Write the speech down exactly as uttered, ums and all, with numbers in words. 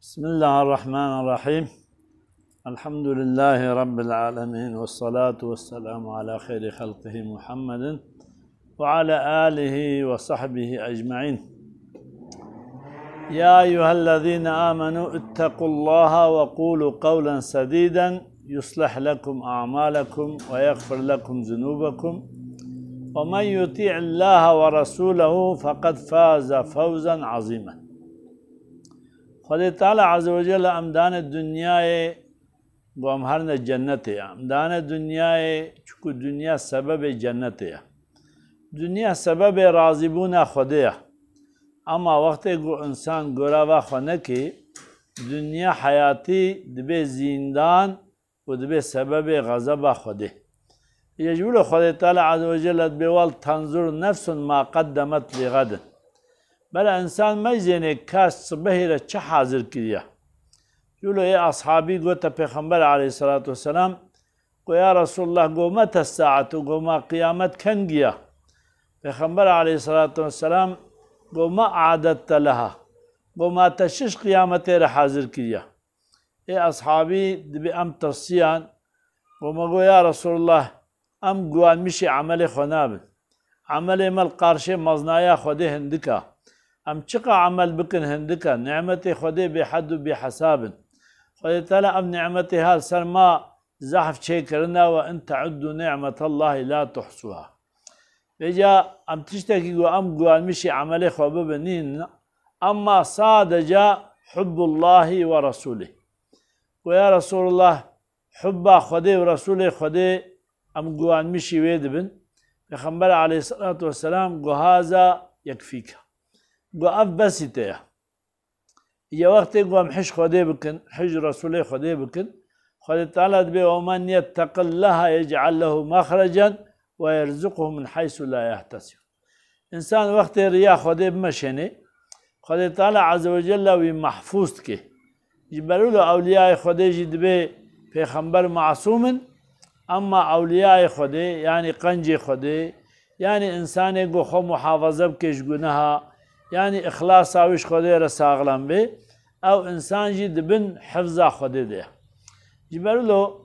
بسم الله الرحمن الرحيم. الحمد لله رب العالمين، والصلاة والسلام على خير خلقه محمد وعلى آله وصحبه أجمعين. يا أيها الذين آمنوا اتقوا الله وقولوا قولا سديدا يصلح لكم أعمالكم ويغفر لكم ذنوبكم ومن يطع الله ورسوله فقد فاز فوزا عظيما. Xwedê Teala Azze ve Celle em dane dinyayê ku em herine cennetê ya. Em dane dinyayê çiku dinya sebebê cennetê ya. Dinya sebebê razîbûna Xwedê ya. Ama wextê ku insan gorava xwe nekê, dinya heyatî dibe zîndan û dibe sebebê xezeba Xwedê. Îca ji wilo Xwedê Teala Azze ve Celle dibê wal tenzur nefsun ma qeddemet li xedin. Bela insan meyzênê ka sibehê re çi hazir kiriya. Ji wilo ê ashabî gote Pêxember aleyhissalatu vesselam, go ya Resulullah, go mete saet û go ma qiyamet kengiya? Pêxember aleyhissalatu vesselam go ma adette leha? Go ma te şiş qiyametê re hazir kiriya? Ê ashabî dibê em tirsiyan, go me go ya Resulullah, em guwanmişê emelê xwe nabin. Emelê me li qarşê meznaya Xwedê hindik a. Em çiqa emel bikin hindik a. Nimetê Xwedê bêhed û bêhesab in. Xwedê Teala ev nimetê ha li ser ma zehf çêkirina, ve in teuddu nimetallahî la tuhsuha. Vêca em tiştekî ku em guwanmişî emelê xwe bibin nîn, emma sadece hubbullahî ve Resulî. Go ya Resulullah, hubba Xwedê û Resulê Xwedê em guwanmişî wê dibin. Pêxember aleyhissalatu vesselam go haza yekfîke. Go ev besî te ye. Ya wextê ku em hij Xwedê bikin, hij Resulê Xwedê bikin, Xwedê Teala dibê, "Ve men yetteqillaha yec'al lehu mexrecen ve yerzuqhu min heysu la yehtesib." Însan wextê riya Xwedê bimeşênê, Xwedê Teala Azze ve Celle wî mehfûz dike. Ji ber wilo ewliyayê Xwedê jî dibê pêxember masûm in, emma ewliyayê Xwedê, yanî qencê Xwedê, yanî însanê ku xwe muhafaza bike ji guneha, yanî îxlasa wî ji Xwedê re saxlem bê, ew însan jî di bin hifza Xwedê de ye. Ji ber wilo